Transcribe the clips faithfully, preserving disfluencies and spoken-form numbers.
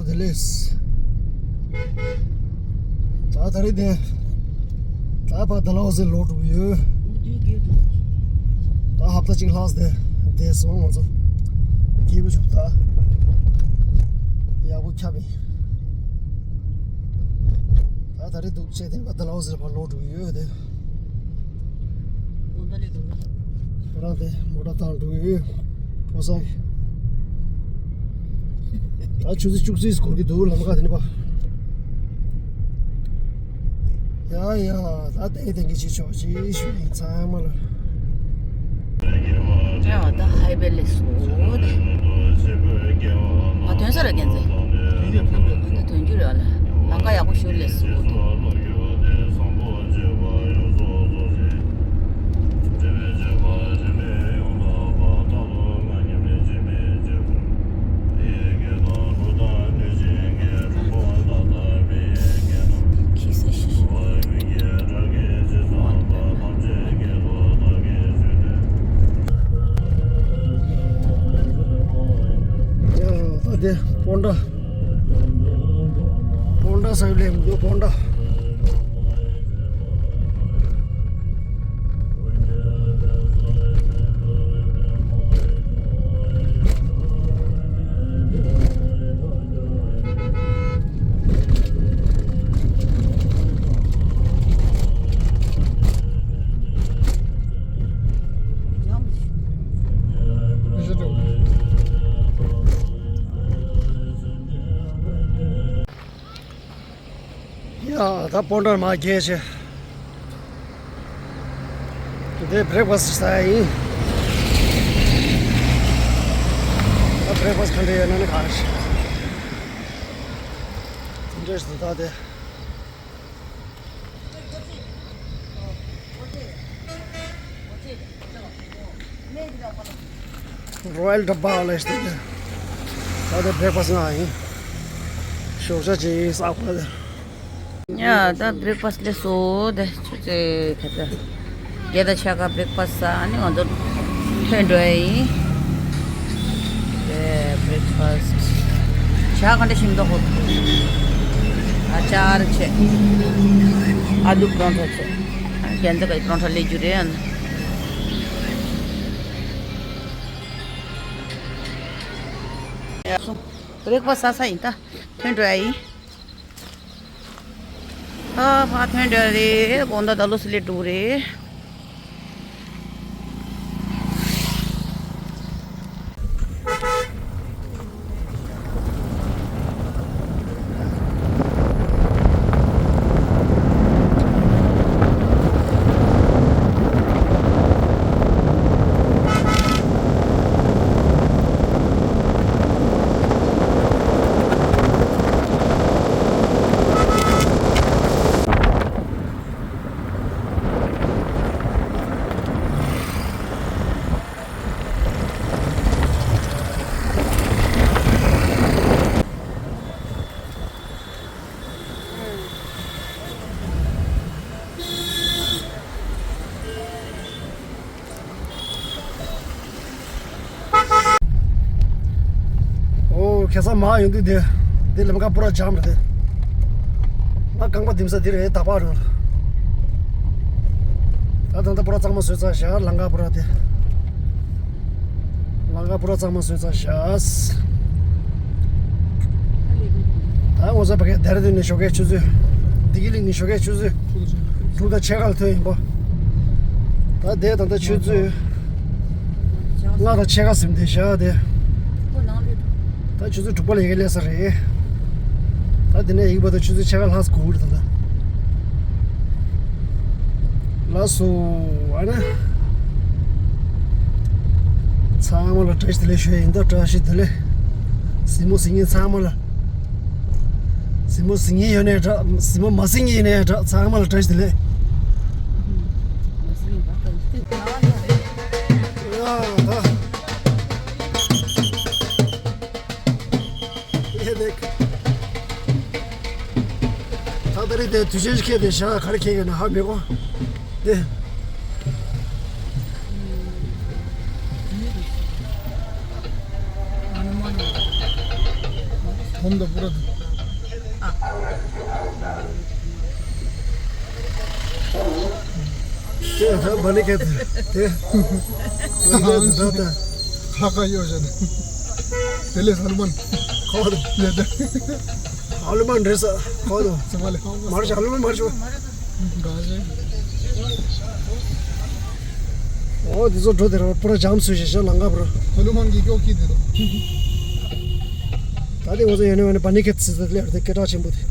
བདེ་ལེགས། ད་ད་རེས་དེ། ད་ཕར་ཌལ་ཧོ་སི་ལོག་འགྲོ་གི་ཡོད། ད་ཧབ་ཏ་གཅིག་ལྷག་དེ་བསྡད་སོང་ང་ཚོ། སྐྱིད་པོ་བྱུང་ད། ཡག་པོ་ཁྱབ་ཡིན། ད་ད་རེས་འདུག་བྱས་དེ་ཕར་ཌལ་ཧོ་སི་ཕར་ལོག་འགྲོ་གི་ཡོད་དེ། ཁོ་རང་དེ་མོ་ཊ་བཏང་འགྲོ་གི་ཡོད། ཕོ་གསར་གྱི། ད་ཆུ་ཚོད་བཅུ་གཅིག་འགོར་གྱི་འདུག་ལམ་ཁ་དེ་ནས་པ། ཡ་ཡ། ད་ཏན་ཏན་གྱི་ཅིག་ཆོག་ཅིག་ཞུ་ཡིན་ཚང་མ་ལ། ཡ་ད་ཧའི་ཝེ་ལས་སོ་དེ། ང་ཐོན་ས་ར་རྒན་ཚེ། ད་ཐོན་རྒྱུ་རེད་ལ། ལམ་ཁ་ཡག་པོ་ཞུ་ལས་སོ་དེ། ཡ་ད་དེ་སྤོན་ཊ། སྤོན་ཊ་ཟེར་ལེ་མི་འདུག་སྤོན་ཊ། ཡ་ད་སྤོན་ཊ་མར་རྒྱག་བྱས། འདི་བྷི་རེག་ཕ་སི་ཟ་ཡ་ཡིན། ད་བྷི་རེག་ཕ་སི་ག་འདྲ་ཡོད་ན་ནི་ག་རེ་བྱེད། དེ་འདྲ་ཞིག་འདུག་ད་དེ། རོ་ཡལ་ཌ་བྷ་ལབ་ཡ་ཞིག་འདུག་ད་དེ་བྷི་རེག་ཕ་སི་ང་ཡིན། ཞོགས་ཇ་ཅིག་ཟ་དགོས་ད། ཡ་ད་བྷི་རེག་ཕ་སི་ལས་སོ་དེ་ཆུ་ཚོད་ག་ཚོད། བརྒྱད་དང་ཕྱེད་ཀ་བྷི་རེག་ཕ་སི་ཟ་ནི་ང་ཚོ་ཐོན་འགྲོ་ཡ་ཡིན། དེ་བྷི་རེག་ཕ་སི། ཇ་ག་འདྲ་ཞིམ་མདོག་ཁོག་ཨ་ཅར་བྱས། ཨ་ལུ་པ་རོན་ཐ་བྱས། རྒྱན་ཚ་གི་པ་རོན་ཐ་ལས་རྒྱུ་རེད། ཡ་སོང་། བྷི་རེག་ཕ་སི་ཟ་ས་ཡིན་ད། ཐོན་འགྲོ་ཡ་ཡིན། ཨ་ཕ་ཐོན་འགྲོ་རེད། དགོང་དག་ད་ལོ་སི་ལེ་འགྲོ་རེད། ཨོ་ཁ་སང་མར་ཡོང་དུས་དེ། དེ་ལམ་ཁ་པུ་ར་ཇམ་རེད་དེ། ང་རྐང་པ་ལྡེམ་ས་དེ་རེད་ད་པ་རེད། ད་ད་ལྟ་པུ་ར་གཙང་མ་བཟོས་ཚར་བཞག་ལམ་ཁ་པུ་ར་དེ། ལམ་ཁ་པུ་ར་གཙང་མ་བཟོས་ཚར་བཞག་ད་ངོ་ཚ་བ་གའི་དེ་ར་དེ་ནས་ཞོགས་ཀའི་ཆུ་ཚོད། བདེ་སྐྱིད་གླིང་ནས་ཞོགས་ཀའི་ཆུ་ཚོད། དྲུག་དང་ཕྱེད་ཀ་ལ་ཐོན་ཡིན་པ། ད་དེ་ད་ལྟ་ཆུ་ཚོད། ལྔ་དང་ཕྱེད་ཀ་ཟིན་བསྡད་བཞག་དེ། ད་ཆུ་ཚོད་དྲུག་པ་ལ་ཡི་གེ་སླེབས་ས་རེད། ད་དེ་ནས་ཡིན་པ་ད་ཆུ་ཚོད་ཕྱེད་ཀ་ལྷག་ཙམ་འགོར་གི་རེད་ད་ལྟ། ལགས་སོ། ཨ་ནི། ཚང་མ་ལ་བཀྲ་ཤིས་བདེ་ལེགས་ཞུ་ཡ་ཡིན་ད། བཀྲ་ཤིས་བདེ་ལེགས། གཟིགས་མོ་གཟིགས་མཁན་ཚང་མ་ལ། གཟིགས་མོ་གཟིགས་མཁན་ཡོད་ནའི་འདྲ། གཟིགས་མོ་མ་གཟིགས་མཁན་ཡིན་ནའི་འདྲ། ཚང་མ་ལ་བཀྲ་ཤིས་བདེ་ལེགས། ཡ་ད། ཡེ་དེ། ད་ད་རེས་དེ་དུས་ཆེན་ཞིག་ཁེལ་ཏེ་ཞག་ག་རེ་ཁེལ་ཡོད་ན་ཧ་མི་གོ། དེ། ཧོམ་ད་པུ་ར་དེ་ད་བ་ནི་ཁེ་དེ་ད་ད་ད་ཁ་ཁ་ཡོད་ཞེ་ནི་དེ་ལས་ཧ་ལུ་མན་ཁོ་དེ་ལས་དེ་ཧ་ལུ་མན་རེད་ས་ཁོ་དེ་ཙི་མ་ལེ་མར་ཤ་ཧ་ལུ་མན་མར་ཤ། འོ་འདི་ཚོ་འགྲོ་དེ་ར་པུ་ར་འཇམ་སུ་ཞེ་ཤ་ལང་ག་པུ་ར། ཁོ་ལུ་མང་གི་ཀྱོག་ཀི་དེ་རོ། ད་དེ་ང་ཚོ་ཡོད་ནི་ཡོད་ནི་བ་ནི་ཁེ་ཚི་ཚི་ལེར་དེ་སྐད་གྲགས་ཆེན་པོ་དེ།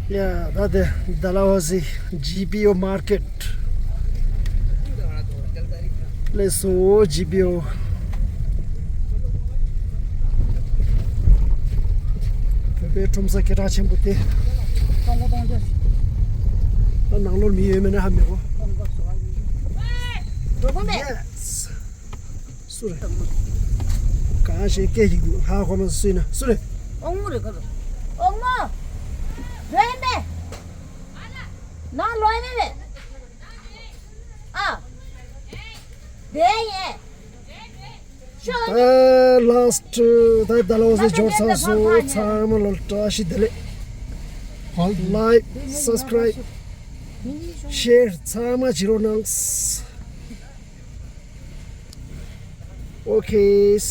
ཡ་ད་དེ་ཌལ་ཧོ་སི་ཇི་པི་ཨོ་མར་ཀེཊ། ལེགས་སོ་ཇི་པི་ཨོ། བོད་པའི་ཁྲོམ་ས་སྐད་གྲགས་ཆེན་པོ་དེ། ད་ནང་ལོགས་མི་ཡོད་མེད་ན་ཧ་མི་གོ། ཡེ་སི། སུ་རེད། གང་ཞིག་སྐད་ཅིག་ཧ་གོ་མ་སུ་ཡིན་ན་སུ་རེད། ཨོང་མོ་རེད་ག་རེ། ཨོང་མོ། རེད་མེད། ནང་ལོགས་ནས་རེད། ཨ། དེ་ཡིན། ད་ལཱ་སི་ཊི་ད་ཌལ་ཧོ་སི་འབྱོར་ཚར་སོང་། ཚང་མ་ལ་བཀྲ་ཤིས་བདེ་ལེགས། ལའིཀ་སབ་སི་ཀ་རའིབ་ཤེར་ཚང་མ་བྱེད་རོགས་གནང་། ཨོ་ཁེ།